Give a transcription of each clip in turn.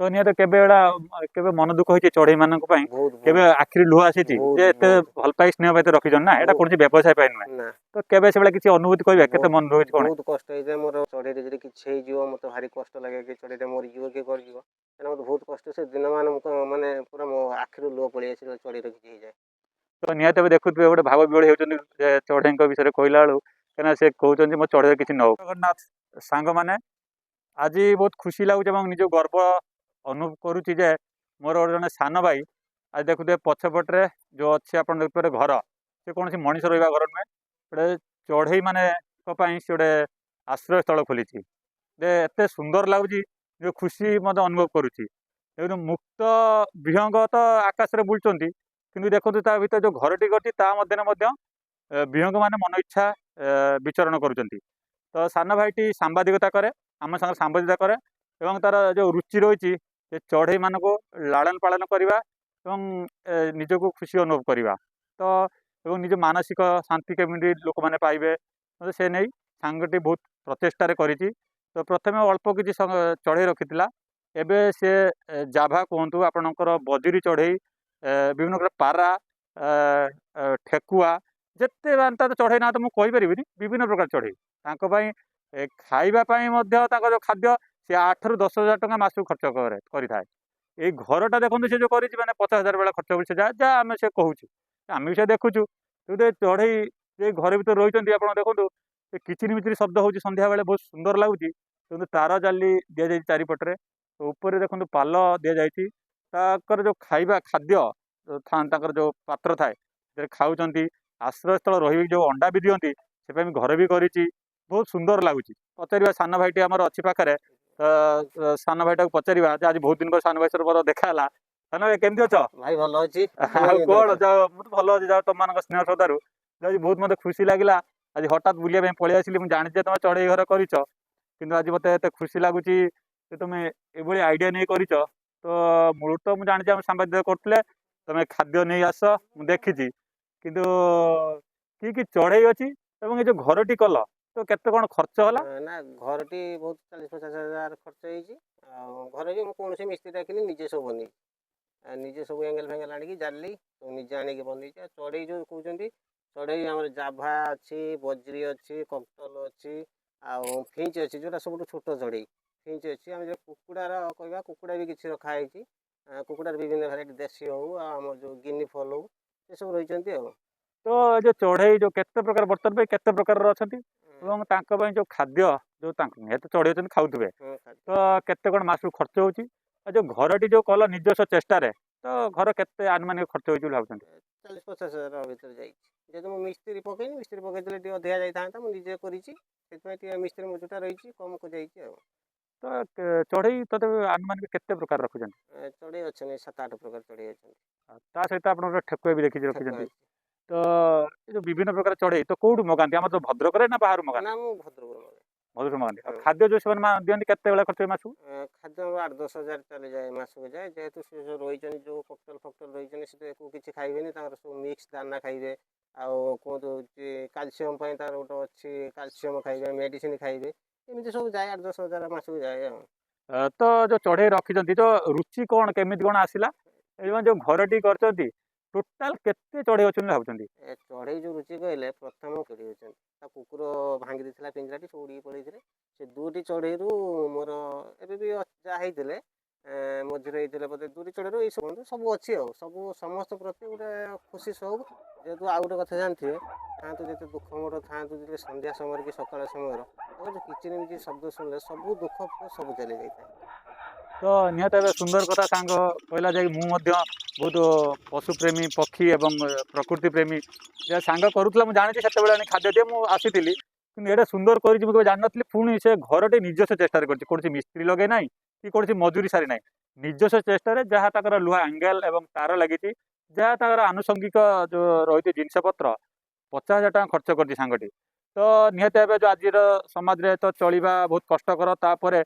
ତ ନିହାତି କେବେ ଏଇଟା, କେବେ ମନ ଦୁଃଖ ହେଇଛି ଚଢେଇ ମାନଙ୍କ ପାଇଁ? ବହୁତ। କେବେ ଆଖିରେ ଲୁହ ଆସିଛି? ବହୁତ, ଯେ ଏତେ ବହୁତ। ଭଲ ପାଇ ସ୍ନେହ ପାଇ ରଖିଛନ୍ତି ନା, ଏଇଟା ବହୁତ। କୌଣସି ବ୍ୟବସାୟ ପାଇଁ ନୁହେଁ। ନା। ତ କେବେ ସେଭଳିଆ କିଛି ଅନୁଭୂତି କହିବେ, କେତେ ବହୁତ। ମନ ଦୁଃଖ ହେଇଛି କଣ? ବହୁତ କଷ୍ଟ ହେଇଯାଏ ମୋର। ଚଢ଼େଇରେ ଯଦି କିଛି ହେଇଯିବ, ମୋତେ ଭାରି କଷ୍ଟ ଲାଗେ କି ଚଢ଼େଇଟା ମରିଯିବ କି କରିଯିବ, କାହିଁକିନା ମୋତେ ବହୁତ କଷ୍ଟ। ସେ ଦିନମାନ ମୁଁ ମାନେ ପୁରା ମୋ ଆଖିରୁ ଲୁହ ପଳେଇ ଆସେ ଚଢ଼େଇର କିଛି ହେଇଯାଏ। ତ ନିହାତି ଭାବେ ଦେଖୁଥିବେ, ଗୋଟେ ଭାବ ବିହ୍ୱଳ ହେଉଛନ୍ତି ଯେ ଚଢ଼େଇଙ୍କ ବିଷୟରେ କହିଲା ବେଳକୁ, କାହିଁକିନା ସେ କହୁଛନ୍ତି ମୋ ଚଢ଼େଇର କିଛି ନ ହଉ। ଜଗନ୍ନାଥ ସାଙ୍ଗମାନେ, ଆଜି ବହୁତ ଖୁସି ଲାଗୁଛି ଏବଂ ନିଜକୁ ଗର୍ବ ଅନୁଭବ କରୁଛି ଯେ ମୋର ଗୋଟେ ଜଣେ ସାନ ଭାଇ ଆଜି ଦେଖୁଥିବେ, ପଛପଟରେ ଯେଉଁ ଅଛି ଆପଣ ଦେଖୁଥିବେ ଘର, ସେ କୌଣସି ମଣିଷ ରହିବା ଘର ନୁହେଁ, ଗୋଟେ ଚଢ଼େଇ ମାନଙ୍କ ପାଇଁ ସେ ଗୋଟେ ଆଶ୍ରୟସ୍ଥଳ ଖୋଲିଛି ଯେ ଏତେ ସୁନ୍ଦର ଲାଗୁଛି, ଯେଉଁ ଖୁସି ମଧ୍ୟ ଅନୁଭବ କରୁଛି। ଦେଖନ୍ତୁ, ମୁକ୍ତ ବିହଙ୍ଗ ତ ଆକାଶରେ ବୁଲୁଛନ୍ତି, କିନ୍ତୁ ଦେଖନ୍ତୁ ତା ଭିତରେ ଯେଉଁ ଘରଟି କରିଛି, ତା ମଧ୍ୟରେ ମଧ୍ୟ ବିହଙ୍ଗ ମାନେ ମନ ଇଚ୍ଛା ବିଚରଣ କରୁଛନ୍ତି। ତ ସାନ ଭାଇଟି ସାମ୍ବାଦିକତା କରେ, ଆମ ସାଙ୍ଗରେ ସାମ୍ବାଦିକତା କରେ ଏବଂ ତାର ଯେଉଁ ରୁଚି ରହିଛି ଯେ ଚଢ଼େଇମାନଙ୍କୁ ଲାଳନ ପାଳନ କରିବା ଏବଂ ନିଜକୁ ଖୁସି ଅନୁଭବ କରିବା ତ ଏବଂ ନିଜ ମାନସିକ ଶାନ୍ତି କେମିତି ଲୋକମାନେ ପାଇବେ, ତ ସେ ନେଇ ସାଙ୍ଗଟି ବହୁତ ପ୍ରଚେଷ୍ଟାରେ କରିଛି। ତ ପ୍ରଥମେ ଅଳ୍ପ କିଛି ଚଢ଼େଇ ରଖିଥିଲା, ଏବେ ସେ ଜାଭା କୁହନ୍ତୁ, ଆପଣଙ୍କର ବଜୁରୀ ଚଢ଼େଇ, ବିଭିନ୍ନ ପ୍ରକାର ପାରା, ଠେକୁଆ, ଯେତେ ମାନେ ତାର ଚଢ଼େଇ ନାଁ ତ ମୁଁ କହିପାରିବିନି, ବିଭିନ୍ନ ପ୍ରକାର ଚଢ଼େଇ ତାଙ୍କ ପାଇଁ ଖାଇବା ପାଇଁ ମଧ୍ୟ ତାଙ୍କର ଯେଉଁ ଖାଦ୍ୟ, ସେ 8ରୁ 10 ହଜାର ଟଙ୍କା ମାସକୁ ଖର୍ଚ୍ଚ କରିଥାଏ। ଏଇ ଘରଟା ଦେଖନ୍ତୁ, ସେ ଯେଉଁ କରିଛି, ମାନେ 50,000 ବେଳେ ଖର୍ଚ୍ଚ କରୁଛି, ଯାହା ଯାହା ଆମେ ସେ କହୁଛୁ, ଆମେ ବି ସେ ଦେଖୁଛୁ। କିନ୍ତୁ ଏ ଚଢ଼େଇ ଯେ ଘର ଭିତରେ ରହିଛନ୍ତି, ଆପଣ ଦେଖନ୍ତୁ, ସେ କିଚିରି ମିଚିରି ଶବ୍ଦ ହେଉଛି ସନ୍ଧ୍ୟାବେଳେ, ବହୁତ ସୁନ୍ଦର ଲାଗୁଛି। କିନ୍ତୁ ତାର ଜାଲି ଦିଆଯାଇଛି ଚାରିପଟରେ, ଉପରେ ଦେଖନ୍ତୁ ପାଲ ଦିଆଯାଇଛି। ତାଙ୍କର ଯେଉଁ ଖାଇବା ଖାଦ୍ୟ ତାଙ୍କର ଯେଉଁ ପାତ୍ର ଥାଏ, ସେଥିରେ ଖାଉଛନ୍ତି। ଆଶ୍ରୟସ୍ଥଳ ରହିବି, ଯେଉଁ ଅଣ୍ଡା ବି ଦିଅନ୍ତି, ସେ ପାଇଁ ଘର ବି କରିଛି। ବହୁତ ସୁନ୍ଦର ଲାଗୁଛି। ପଚାରିବା, ସାନ ଭାଇଟି ଆମର ଅଛି ପାଖରେ, ତ ସାନ ଭାଇଟାକୁ ପଚାରିବା ଯେ ଆଜି ବହୁତ ଦିନ ପରେ ସାନ ଭାଇ ସହିତ ମୋର ଦେଖା ହେଲା। ସାନ ଭାଇ, କେମିତି ଅଛ? ଭାଇ, ଭଲ ଅଛି। ଆଉ କଣ ଯାଅ, ମୁଁ ତ ଭଲ ଅଛି, ଯାଅ ତମମାନଙ୍କ ସ୍ନେହ ଶ୍ରଦ୍ଧାରୁ। ଆଜି ବହୁତ ମତେ ଖୁସି ଲାଗିଲା, ଆଜି ହଠାତ୍ ବୁଲିବା ପାଇଁ ପଳେଇ ଆସିଲି। ମୁଁ ଜାଣିଛି ଯେ ତମେ ଚଢ଼େଇ ଘର କରିଛ, କିନ୍ତୁ ଆଜି ମତେ ଏତେ ଖୁସି ଲାଗୁଛି ଯେ ତମେ ଏଭଳି ଆଇଡ଼ିଆ ନେଇ କରିଛ। ତ ମୂଳରୁ ତ ମୁଁ ଜାଣିଛି, ଆମେ ସାମ୍ବାଦିକ କରୁଥିଲେ, ତମେ ଖାଦ୍ୟ ନେଇ ଆସ, ମୁଁ ଦେଖିଛି। କିନ୍ତୁ କି କି ଚଢ଼େଇ ଅଛି ଏବଂ ଏ ଯୋଉ ଘରଟି କଲ, ତ କେତେ କ'ଣ ଖର୍ଚ୍ଚ ହେଲା? ନା, ଘରଟି ବହୁତ 40-50 ହଜାର ଖର୍ଚ୍ଚ ହେଇଛି। ଆଉ ଘରେ ବି ମୁଁ କୌଣସି ମିସ୍ତ୍ରୀ ଡାକିନି, ନିଜେ ସବୁ ବନେଇଛି। ନିଜେ ସବୁ ଏଙ୍ଗେଲ ଫେଙ୍ଗେଲ ଆଣିକି, ଜାଲି ସବୁ ନିଜେ ଆଣିକି ବନେଇଛି। ଆଉ ଚଢ଼େଇ ଯେଉଁ କହୁଛନ୍ତି, ଚଢ଼େଇ ଆମର ଜାଭା ଅଛି, ବଜ୍ରି ଅଛି, କକ୍ଟଲ ଅଛି ଆଉ ଫିଞ୍ଚ ଅଛି, ଯେଉଁଟା ସବୁଠୁ ଛୋଟ ଚଢ଼େଇ ଫିଞ୍ଚ ଅଛି। ଆମେ ଯେଉଁ କୁକୁଡ଼ାର କହିବା, କୁକୁଡ଼ା ବି କିଛି ରଖା ହେଇଛି। କୁକୁଡ଼ାର ବିଭିନ୍ନ ଭେରାଇଟି, ଦେଶୀ ହଉ ଆଉ ଆମର ଯେଉଁ ଗିନି ଫଲ୍ ହଉ, ଏସବୁ ରହିଛନ୍ତି ଆଉ। ତ ଏ ଯୋଉ ଚଢ଼େଇ ଯୋଉ କେତେ ପ୍ରକାର, ବର୍ତ୍ତମାନ ପାଇଁ କେତେ ପ୍ରକାରର ଅଛନ୍ତି ଏବଂ ତାଙ୍କ ପାଇଁ ଯୋଉ ଖାଦ୍ୟ, ଯୋଉ ତାଙ୍କ ନିହାତି ଚଢ଼େଇ ଅଛନ୍ତି, ଖାଉଥିବେ? ହଁ, ଖାଦ୍ୟ। ତ କେତେ କ'ଣ ମାସକୁ ଖର୍ଚ୍ଚ ହେଉଛି? ଆଉ ଯୋଉ ଘରଟି ଯୋଉ କଲ ନିଜସ୍ୱ ଚେଷ୍ଟାରେ, ତ ଘର କେତେ ଆନୁମାନିକ ଖର୍ଚ୍ଚ ହେଉଛି ବୋଲି ଭାବୁଛନ୍ତି? 40-50 ହଜାର ଭିତରେ ଯାଇଛି। ଯେହେତୁ ମୁଁ ମିସ୍ତ୍ରୀ ପକେଇନି, ମିସ୍ତ୍ରୀ ପକେଇଥିଲେ ଟିକେ ଅଧିକା ଯାଇଥାନ୍ତା। ମୁଁ ନିଜେ କରିଛି, ସେଥିପାଇଁ ଟିକେ ମିସ୍ତ୍ରୀ ମଜୁରିଟା ରହିଛି, କମ୍ ଯାଇଛି ଆଉ। ତ ଚଢ଼େଇ ତଥାପି ଆନୁମାନିକ କେତେ ପ୍ରକାର ରଖୁଛନ୍ତି? ଚଢ଼େଇ ଅଛନ୍ତି, 7-8 ପ୍ରକାର ଚଢ଼େଇ ଅଛନ୍ତି। ଆଉ ତା ସହିତ ଆପଣଙ୍କର ଠେକୁଆ ବି ଦେଖିଛି ଠେକୁଆ ରଖିଛନ୍ତି। ଅଛି। ତ ଏ ଯୋଉ ବିଭିନ୍ନ ପ୍ରକାର ଚଢ଼େଇ, ତ କୋଉଠୁ ମଗାନ୍ତି? ଆମର ତ ଭଦ୍ରକରେ ନା ବାହାରୁ ମଗାନ୍ତି? ନା, ମୁଁ ଭଦ୍ରକରୁ ମଗାଏ। ଭଦ୍ରକରୁ ମଗାନ୍ତି। ଆଉ ହଁ। ଖାଦ୍ୟ ଯୋଉ ସେମାନେ ଦିଅନ୍ତି, କେତେ ବେଳେ ଖର୍ଚ୍ଚ ହୁଏ ମାସକୁ? ଖାଦ୍ୟ ଆମର 8-10 ହଜାର ଚାଲିଯାଏ, ମାସକୁ ଯାଏ। ଯେହେତୁ ସେ ସବୁ ରହିଛନ୍ତି, ଯେଉଁ କକ୍ଟଲ ଫକ୍ଟଲ ରହିଛନ୍ତି, ସେ ତ ଏକୁ କିଛି ଖାଇବେନି, ତାଙ୍କର ସବୁ ମିକ୍ସ ଦାନା ଖାଇବେ। ଆଉ କୁହନ୍ତୁ ଯେ କାଲସିୟମ ପାଇଁ ତାର ଗୋଟେ ଅଛି, କାଲସିୟମ ଖାଇବେ, ମେଡ଼ିସିନ ଖାଇବେ, ଏମିତି ସବୁ ଯାଏ, 8-10 ହଜାର ମାସକୁ ଯାଏ ଆଉ। ତ ଯୋଉ ଚଢ଼େଇ ରଖିଛନ୍ତି, ତ ରୁଚି କ'ଣ, କେମିତି କ'ଣ ଆସିଲା? ଏଇ ଯୋଉ ଘରଟି କରିଛନ୍ତି, ଟୋଟାଲ କେତେ ଚଢ଼େଇ ଅଛନ୍ତି ଭାବୁଛନ୍ତି? ଏ ଚଢ଼େଇ ଯେଉଁ ରୁଚି କହିଲେ, ପ୍ରଥମ ଚଢ଼େଇ ଅଛନ୍ତି, ତା କୁକୁର ଭାଙ୍ଗି ଦେଇଥିଲା ପିଞ୍ଜରାଟି, ସବୁ ଉଡ଼ିକି ପଳେଇଥିଲେ। ସେ ଦୁଇଟି ଚଢ଼େଇରୁ ମୋର ଏବେ ବି ଯାହା ହେଇଥିଲେ, ମଝିରେ ହେଇଥିଲେ ବୋଧେ, ଦୁଇଟି ଚଢ଼େଇରୁ ଏଇ ସବୁ ସବୁ ଅଛି। ଆଉ ସବୁ ସମସ୍ତ ପ୍ରତି ଗୋଟେ ଖୁସି ସଉକ ଯେହେତୁ। ଆଉ ଗୋଟେ କଥା ଜାଣିଥିବେ, ଥାଆନ୍ତୁ ଯେତେ ଦୁଃଖ ମୋର ଥାଆନ୍ତୁ, ଯେତେ ସନ୍ଧ୍ୟା ସମୟରେ କି ସକାଳ ସମୟର ତାଙ୍କର ଯେଉଁ କିଚିରି ମିଚିରି ଶବ୍ଦ ଶୁଣିଲେ ସବୁ ଦୁଃଖ ଫୁଖ ସବୁ ଚାଲି ଯାଇଥାଏ। ତ ନିହାତି ଭାବେ ସୁନ୍ଦର କଥା ସାଙ୍ଗ କହିଲା ଯେ ମୁଁ ମଧ୍ୟ ବହୁତ ପଶୁପ୍ରେମୀ, ପକ୍ଷୀ ଏବଂ ପ୍ରକୃତି ପ୍ରେମୀ। ଯେ ସାଙ୍ଗ କରୁଥିଲା, ମୁଁ ଜାଣିଛି, ସେତେବେଳେ ଆଣି ଖାଦ୍ୟ ଦିଏ, ମୁଁ ଆସିଥିଲି। କିନ୍ତୁ ଏଇଟା ସୁନ୍ଦର କରିଛି, ମୁଁ କେବେ ଜାଣିନଥିଲି। ପୁଣି ସେ ଘରଟି ନିଜସ୍ୱ ଚେଷ୍ଟାରେ କରିଛି, କୌଣସି ମିସ୍ତ୍ରୀ ଲଗେଇ ନାହିଁ କି କୌଣସି ମଜୁରୀ ସାରି ନାହିଁ। ନିଜସ୍ୱ ଚେଷ୍ଟାରେ ଯାହା ତାଙ୍କର ଲୁହା ଆଙ୍ଗେଲ ଏବଂ ତାର ଲାଗିଛି, ଯାହା ତାଙ୍କର ଆନୁଷଙ୍ଗିକ ଯେଉଁ ରହିଛି ଜିନିଷପତ୍ର, 50,000 ଟଙ୍କା ଖର୍ଚ୍ଚ କରିଛି ସାଙ୍ଗଟି। ତ ନିହାତି ଭାବେ ଯେଉଁ ଆଜିର ସମାଜରେ ତ ଚଳିବା ବହୁତ କଷ୍ଟକର, ତାପରେ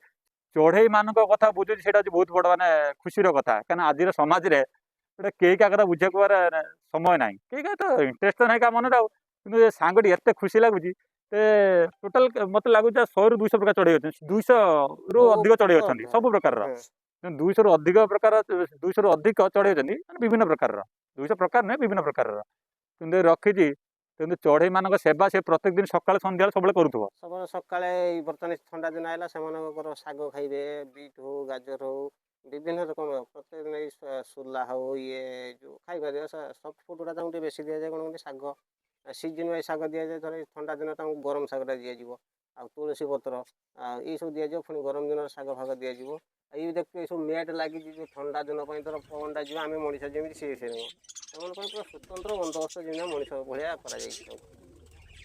ଚଢ଼େଇ ମାନଙ୍କ କଥା ବୁଝୁଛି, ସେଇଟା ହଉଛି ବହୁତ ବଡ଼ ମାନେ ଖୁସିର କଥା। କାହିଁକିନା ଆଜିର ସମାଜରେ ଗୋଟେ କେହି କାହା କଥା ବୁଝିବାକୁ ସମୟ ନାହିଁ, କେହି କାହା ତ ଇଣ୍ଟରେଷ୍ଟ ତ ନାହିଁ କାହା ମନରେ ଆଉ। କିନ୍ତୁ ଏ ସାଙ୍ଗଟି ଏତେ ଖୁସି ଲାଗୁଛି ସେ ଟୋଟାଲ ମତେ ଲାଗୁଛି 100ରୁ 200 ପ୍ରକାର ଚଢ଼େଇ ଅଛନ୍ତି, 200ରୁ ଅଧିକ ଚଢ଼େଇ ଅଛନ୍ତି, ସବୁ ପ୍ରକାରର। ତେଣୁ 200ରୁ ଅଧିକ ପ୍ରକାର, 200ରୁ ଅଧିକ ଚଢ଼େଇ ଅଛନ୍ତି, ମାନେ ବିଭିନ୍ନ ପ୍ରକାରର। 200 ପ୍ରକାର ନୁହେଁ, ବିଭିନ୍ନ ପ୍ରକାରର କିନ୍ତୁ ରଖିଛି। କିନ୍ତୁ ଚଢ଼େଇମାନଙ୍କ ସେବା ସେ ପ୍ରତ୍ୟେକ ଦିନ ସକାଳେ ସନ୍ଧ୍ୟାବେଳେ ସବୁବେଳେ କରୁଥିବ। ସବୁବେଳେ ସକାଳେ, ଏଇ ବର୍ତ୍ତମାନ ଥଣ୍ଡା ଦିନ ହେଲା, ସେମାନଙ୍କର ଶାଗ ଖାଇବେ, ବିଟ୍ ହଉ, ଗାଜର ହଉ, ବିଭିନ୍ନ ରକମ ପ୍ରତ୍ୟେକ ଦିନ ଏଇ ସୋଲା ହଉ, ଇଏ ଯେଉଁ ଖାଇବା ଦିଆ ସଫ୍ଟ ଫୁଡ଼୍ ଗୁଡ଼ା ତାଙ୍କୁ ଟିକେ ବେଶୀ ଦିଆଯାଏ। କ'ଣ କୁହନ୍ତି, ଶାଗ ସିଜିନ୍ ୱାଇଜ୍ ଶାଗ ଦିଆଯାଏ। ଧର ଏଇ ଥଣ୍ଡା ଦିନ ତାଙ୍କୁ ଗରମ ଶାଗଟା ଦିଆଯିବ, ଆଉ ତୁଳସୀ ପତ୍ର ଆଉ ଏଇସବୁ ଦିଆଯିବ। ପୁଣି ଗରମ ଦିନରେ ଶାଗ ଫାଗ ଦିଆଯିବ। ଆଉ ଏଇ ଦେଖିବେ ଏସବୁ ମ୍ୟାଟ୍ ଲାଗିଛି, ଯେଉଁ ଥଣ୍ଡା ଦିନ ପାଇଁ ଧର ପବନଟା ଯିବ, ଆମେ ମଣିଷ ଯେମିତି ସିଏ ସେମିତି ସେମାନଙ୍କ ପାଇଁ ପୁରା ସ୍ୱତନ୍ତ୍ର ବନ୍ଦୋବସ୍ତ ଯେମିତି ମଣିଷ ଭଳିଆ କରାଯାଇଛି ତାଙ୍କୁ।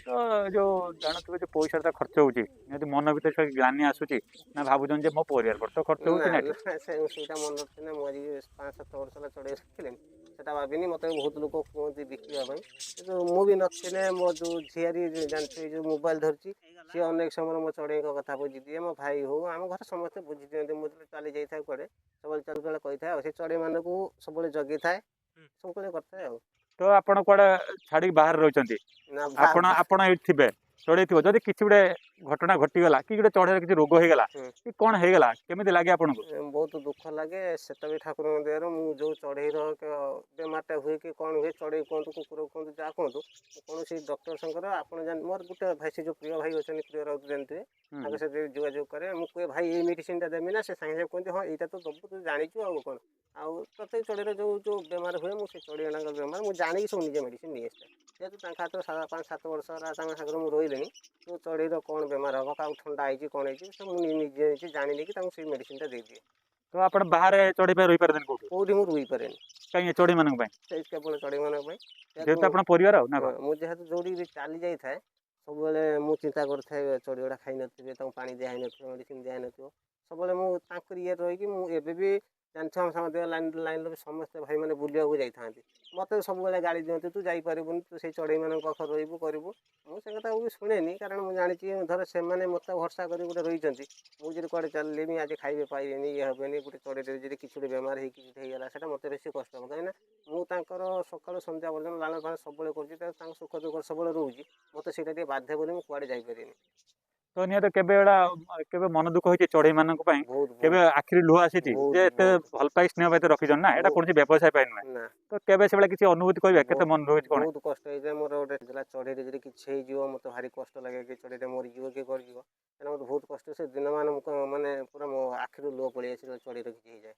ତ ଯୋଉ ଜାଣୁଥିବେ ଯେ ପଇସାଟା ଖର୍ଚ୍ଚ ହେଉଛି, ନିହାତି ମନ ଭିତରେ ସେ ଗ୍ଲାନି ଆସୁଛି ନା, ଭାବୁଛନ୍ତି ଯେ ମୋ ପରିବାର ପରେ ତ ଖର୍ଚ୍ଚ ହେଉଛି ନା ନା ଏଠି? ନା, ସେଇଟା ମନରେ ଥିଲେ ମୁଁ ଆଜି 5-7 ବର୍ଷ ହେଲା ଚଢ଼େଇ ରଖିଲିଣି, ସେଟା ଭାବିନି। ମୋତେ ବହୁତ ଲୋକ କୁହନ୍ତି ବିକିବା ପାଇଁ, କିନ୍ତୁ ମୁଁ ବି ନଥିଲେ ମୋ ଯେଉଁ ଝିଆରୀ, ଜାଣିଥିବେ, ଯେଉଁ ମୋବାଇଲ ଧରିଛି, ସିଏ ଅନେକ ସମୟରେ ମୋ ଚଢ଼େଇଙ୍କ କଥା ବୁଝିଦିଏ। ମୋ ଭାଇ ହଉ, ଆମ ଘରେ ସମସ୍ତେ ବୁଝି ଦିଅନ୍ତି। ମୁଁ ଯେତେବେଳେ ଚାଲି ଯାଇଥାଏ କୁଆଡ଼େ, ସବୁବେଳେ ଚାଲୁ କହିଥାଏ, ଆଉ ସେ ଚଢ଼େଇମାନଙ୍କୁ ସବୁବେଳେ ଜଗିଥାଏ, ସବୁବେଳେ କରିଥାଏ ଆଉ। ତ ଆପଣ କୁଆଡ଼େ ଛାଡ଼ିକି ବାହାରେ ରହିଛନ୍ତି? ନା। ଆପଣ ଏଇଠି ଥିବେ, ଚଢ଼େଇ ଥିବ, ଯଦି କିଛି ଗୋଟେ ଘଟଣା ଘଟିଗଲା କି ଗୋଟେ ଚଢ଼େଇର କିଛି ରୋଗ ହେଇଗଲା କି କ'ଣ ହେଇଗଲା, କେମିତି ଲାଗେ ଆପଣଙ୍କୁ? ବହୁତ ଦୁଃଖ ଲାଗେ। ସେଟା ବି ଠାକୁରଙ୍କ ଦୟାରୁ। ମୁଁ ଯେଉଁ ଚଢ଼େଇର ବେମାରଟା ହୁଏ କି କ'ଣ ହୁଏ, ଚଢ଼େଇ କୁହନ୍ତୁ, କୁକୁର କୁହନ୍ତୁ, ଯାହା କୁହନ୍ତୁ, ମୁଁ କୌଣସି ଡକ୍ଟର ସାଙ୍ଗରେ, ଆପଣ ଜାଣି ମୋର ଗୋଟେ ଭାଇ, ସେ ଯେଉଁ ପ୍ରିୟ ଭାଇ ଅଛନ୍ତି, ପ୍ରିୟ ରାଉତ ଜାଣିଥିବେ, ତାଙ୍କ ସହିତ ଯୋଗାଯୋଗ କରେ। ମୁଁ କୁହେ, ଭାଇ, ଏଇ ମେଡ଼ିସିନଟା ଦେବି ନା? ସେ ସାଙ୍ଗେ ସାଙ୍ଗେ କୁହନ୍ତି, ହଁ, ଏଇଟା ତ ଦେବୁ, ତୁ ଜାଣିଛୁ ଆଉ କ'ଣ। ଆଉ ପ୍ରତ୍ୟେକ ଚଢ଼େଇର ଯେଉଁ ଯେଉଁ ବେମାର ହୁଏ, ମୁଁ ସେ ଚଢ଼େଇମାନଙ୍କ ବେମାର ମୁଁ ଜାଣିକି ସବୁ ନିଜେ ମେଡ଼ିସିନ ନେଇ ଆସିଥାଏ। ଯେହେତୁ ତାଙ୍କ ହାତରେ 5-7 ବର୍ଷ ହେଲା ତାଙ୍କ ସାଙ୍ଗରେ ମୁଁ ରହିଲିଣି, ଯେଉଁ ଚଢ଼େଇର କ'ଣ ବେମାର ହେବ, କାହାକୁ ଥଣ୍ଡା ହେଇଛି, କ'ଣ ହେଇଛି, ସବୁ ମୁଁ ନିଜେ ନିଜେ ଜାଣି ନେଇକି ତାଙ୍କୁ ସେଇ ମେଡ଼ିସିନଟା ଦେଇଦିଏ। ତ ଆପଣ ବାହାରେ ଚଢ଼େଇ ପାଇଁ ରହିପାରନ୍ତିନି କୋଉଠି? କେଉଁଠି ମୁଁ ରହିପାରେନି। କାହିଁକି? ଚଢ଼େଇମାନଙ୍କ ପାଇଁ? ସେଇ କେବଳ ଚଢ଼େଇମାନଙ୍କ ପାଇଁ। ଯେହେତୁ ଆପଣ ପରିବାର ଆଉ ନା କଣ? ହଁ, ମୁଁ ଯେହେତୁ ଯୋଉଠି ବି ଚାଲି ଯାଇଥାଏ, ସବୁବେଳେ ମୁଁ ଚିନ୍ତା କରିଥାଏ, ଚଢ଼େଇ ଗୁଡ଼ା ଖାଇନଥିବେ, ତାଙ୍କୁ ପାଣି ଦିଆ ହେଇନଥିବ, ମେଡ଼ିସିନ ଦିଆ ହେଇନଥିବ। ସବୁବେଳେ ମୁଁ ତାଙ୍କରି ଇଏରେ ରହିକି, ମୁଁ ଏବେ ବି ଜାଣିଥିବ, ଆମ ସାଙ୍ଗ ଲାଇନ୍ର ବି ସମସ୍ତେ ଭାଇମାନେ ବୁଲିବାକୁ ଯାଇଥାନ୍ତି, ମୋତେ ସବୁବେଳେ ଗାଳି ଦିଅନ୍ତି, ତୁ ଯାଇପାରିବୁନି, ତୁ ସେଇ ଚଢ଼େଇମାନଙ୍କ ପାଖରେ ରହିବୁ କରିବୁ। ମୁଁ ସେ କଥାକୁ ବି ଶୁଣେନି, କାରଣ ମୁଁ ଜାଣିଛି, ଧର ସେମାନେ ମୋତେ ଭରସା କରି ଗୋଟେ ରହିଛନ୍ତି, ମୁଁ ଯଦି କୁଆଡ଼େ ଚାଲିଲି ବି ଆଜି ଖାଇବେ ପାଇବେନି, ଇଏ ହେବେନି, ଗୋଟେ ଚଢ଼େଇଟେ ଯଦି କିଛି ଗୋଟେ ବେମାର ହେଇକି କିଛି ହେଇଗଲା, ସେଇଟା ମୋତେ ବେଶୀ କଷ୍ଟ ହେବ। କାହିଁକିନା ମୁଁ ତାଙ୍କର ସକାଳୁ ସନ୍ଧ୍ୟା ପର୍ଯ୍ୟନ୍ତ ଲାଳନ ପାଳନ ସବୁବେଳେ କରୁଛି, ତ ତାଙ୍କ ସୁଖ ଦୁଃଖ ସବୁବେଳେ ରହୁଛି। ମୋତେ ସେଇଟା ଟିକେ ବାଧେ ବୋଲି ମୁଁ କୁଆଡ଼େ ଯାଇପାରିନି। ତ ନିହାତି କେବେ ଏଇଟା କେବେ ମନ ଦୁଃଖ ହେଇଛି ଚଢ଼େଇମାନଙ୍କ ପାଇଁ? ବହୁତ। କେବେ ଆଖିରୁ ଲୁହ ଆସିଛି? ବହୁତ, ଯେ ଏତେ ବହୁତ। ଭଲ ପାଇ ସ୍ନେହ ପାଇ ରଖିଛନ୍ତି ନା, ଏଇଟା ବହୁତ। କୌଣସି ବ୍ୟବସାୟ ପାଇଁ ନୁହେଁ। ନା। ତ କେବେ ସେଭଳିଆ କିଛି ଅନୁଭୂତି କହିବେ, କେତେ ମନ ଦୁଃଖ ହେଇଛି କ'ଣ? ବହୁତ କଷ୍ଟ ହେଇଯାଏ। ମୋର ଗୋଟେ ଥିଲା, ଚଢ଼େଇରେ ଯଦି କିଛି ହେଇଯିବ ମୋତେ ଭାରି କଷ୍ଟ ଲାଗେ, କି ଚଢ଼େଇଟା ମରିଯିବ କି କରିଯିବ, କାହିଁକିନା ମୋତେ ବହୁତ କଷ୍ଟ। ସେ ଦିନମାନ ମୁଁ ମାନେ ପୁରା ମୋ ଆଖିରୁ ଲୁହ ପଳେଇ ଆସିବ ଚଢ଼େଇର କିଛି ହେଇଯାଏ।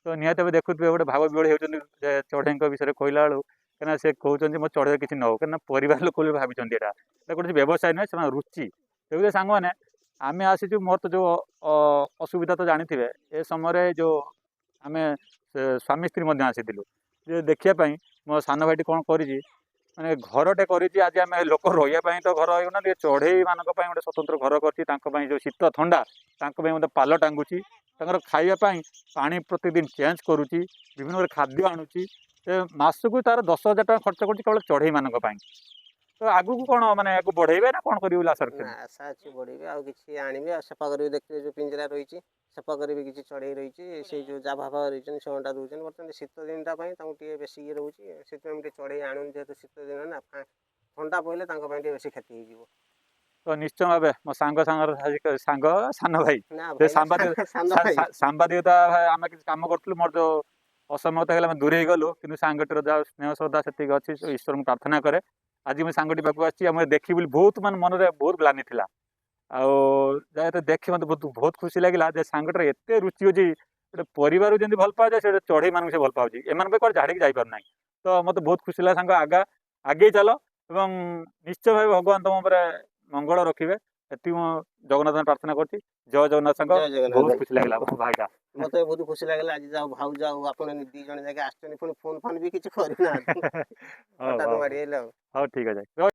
ତ ନିହାତି ଭାବେ ଦେଖୁଥିବେ ଗୋଟେ ଭାବ ବିହ୍ୱଳ ହେଉଛନ୍ତି ଯେ ଚଢ଼େଇଙ୍କ ବିଷୟରେ କହିଲା ବେଳକୁ, କାହିଁକିନା ସେ କହୁଛନ୍ତି ମୋ ଚଢ଼େଇ କିଛି ନ ହଉ, କାହିଁକିନା ପରିବାର ଲୋକ ବୋଲି ଭାବିଛନ୍ତି। ଏଇଟା କୌଣସି ବ୍ୟବସାୟ ନୁହେଁ, ସେମାନେ ରୁଚି ଦେଖୁଥିବେ। ସାଙ୍ଗମାନେ, ଆମେ ଆସିଛୁ, ମୋର ତ ଯେଉଁ ଅସୁବିଧା ତ ଜାଣିଥିବେ, ଏ ସମୟରେ ଯେଉଁ ଆମେ ସେ ସ୍ୱାମୀ ସ୍ତ୍ରୀ ମଧ୍ୟ ଆସିଥିଲୁ ଯେ ଦେଖିବା ପାଇଁ ମୋ ସାନ ଭାଇଟି କ'ଣ କରିଛି, ମାନେ ଘରଟେ କରିଛି। ଆଜି ଆମେ ଲୋକ ରହିବା ପାଇଁ ତ ଘର ହେଇଗଲା, ଟିକେ ଚଢ଼େଇମାନଙ୍କ ପାଇଁ ଗୋଟେ ସ୍ୱତନ୍ତ୍ର ଘର କରିଛି। ତାଙ୍କ ପାଇଁ ଯେଉଁ ଶୀତ ଥଣ୍ଡା, ତାଙ୍କ ପାଇଁ ମଧ୍ୟ ପାଲ ଟାଙ୍ଗୁଛି, ତାଙ୍କର ଖାଇବା ପାଇଁ ପାଣି ପ୍ରତିଦିନ ଚେଞ୍ଜ କରୁଛି, ବିଭିନ୍ନ ପ୍ରକାର ଖାଦ୍ୟ ଆଣୁଛି। ସେ ମାସକୁ ତାର 10,000 ଟଙ୍କା ଖର୍ଚ୍ଚ କରୁଛି କେବଳ ଚଢ଼େଇମାନଙ୍କ ପାଇଁ। ତ ଆଗକୁ କ'ଣ ମାନେ ଏହାକୁ ବଢ଼େଇବେ ନା କ'ଣ କରିବେ ବୋଲି ଆଶା ନା। ରଖିଛନ୍ତି? ଆଶା ଅଛି ବଢ଼େଇବି, ଆଉ କିଛି ଆଣିବି, ଆଉ ସଫା କରିବି। ଦେଖିବେ ଯେଉଁ ପିଞ୍ଜରା ରହିଛି, ସଫା କରିବି। କିଛି ଚଢ଼େଇ ରହିଛି, ସେଇ ଯେଉଁ ଜାଭା ଫାଭା ରହିଛନ୍ତି, ସେ ଅଣ୍ଡା ଦେଉଛନ୍ତି। ବର୍ତ୍ତମାନ ଶୀତ ଦିନଟା ପାଇଁ ତାଙ୍କୁ ଟିକେ ବେଶୀ ଇଏ ରହୁଛି, ସେଥିପାଇଁ ମୁଁ ଟିକେ ଚଢ଼େଇ ଆଣୁନି। ଯେହେତୁ ଶୀତ ଦିନ ନା, ଥଣ୍ଡା ପଡ଼ିଲେ ତାଙ୍କ ପାଇଁ ଟିକେ ବେଶୀ କ୍ଷତି ହେଇଯିବ। ତ ନିଶ୍ଚୟ ଭାବେ ମୋ ସାଙ୍ଗ ସାଙ୍ଗର ସାଙ୍ଗ ସାନ ଭାଇ ନା। ସେ ଭାଇ ନା, ସାମ୍ବାଦିକ ସାନ ଭାଇ। ସାମ୍ବାଦିକତା ଭାଇ, ଆମେ କିଛି କାମ କରୁଥିଲୁ, ମୋର ଯୋଉ ଅସମତ ହେଇଗଲା, ଆମେ ଦୂରେଇ ଗଲୁ, କିନ୍ତୁ ସାଙ୍ଗଟିର ଯାହା ସ୍ନେହ ଶ୍ରଦ୍ଧା ସେତିକି ଅଛି। ସେ ଈଶ୍ୱରଙ୍କୁ ପ୍ରାର୍ଥନା କରେ, ଆଜି ମୁଁ ସାଙ୍ଗଟି ପାଖକୁ ଆସିଛି ଆଉ ମୁଁ ଦେଖିବି ବୋଲି ବହୁତ ମାନେ ମନରେ ବହୁତ ଗ୍ଲାନି ଥିଲା। ଆଉ ଯାହା ଏତେ ଦେଖି ମୋତେ ବହୁତ ବହୁତ ଖୁସି ଲାଗିଲା ଯେ ସାଙ୍ଗଟାର ଏତେ ରୁଚି ଅଛି। ଗୋଟେ ପରିବାରକୁ ଯେମିତି ଭଲ ପାଯାଏ, ସେ ଚଢ଼େଇମାନଙ୍କୁ ସେ ଭଲ ପାଉଛି, ଏମାନଙ୍କ ପାଇଁ କୁଆଡ଼େ ଛାଡ଼ିକି ଯାଇପାରୁନାହିଁ। ତ ମୋତେ ବହୁତ ଖୁସି ଲାଗିଲା। ସାଙ୍ଗ, ଆଗେଇ ଚାଲ ଏବଂ ନିଶ୍ଚୟ ଭାବେ ଭଗବାନ ତମ ଉପରେ ମଙ୍ଗଳ ରଖିବେ, ଏତିକି ମୁଁ ଜଗନ୍ନାଥଙ୍କୁ ପ୍ରାର୍ଥନା କରୁଛି। ଜୟ ଜଗନ୍ନାଥ ସାଙ୍ଗ। ଜୟ ଜଗନ୍ନାଥ ବହୁତ ଭାଇ। ଖୁସି ଲାଗିଲା ମୋ ଭାଇଟା। ମତେ ବହୁତ ଖୁସି ଲାଗିଲା ଆଜି। ଯାଉ ଭାଉଜ ଆଉ ଆପଣ ଦି ଜଣ ଯାକ ଆସିଛନ୍ତି, ପୁଣି ଫୋନ ଫାନ ବି କିଛି କରିନାହାନ୍ତି, ହଉ ହଠାତ୍ ହଉ ମାଡ଼ି ଆଇଲେ ଆଉ। ହଉ, ଠିକ୍ ଅଛି।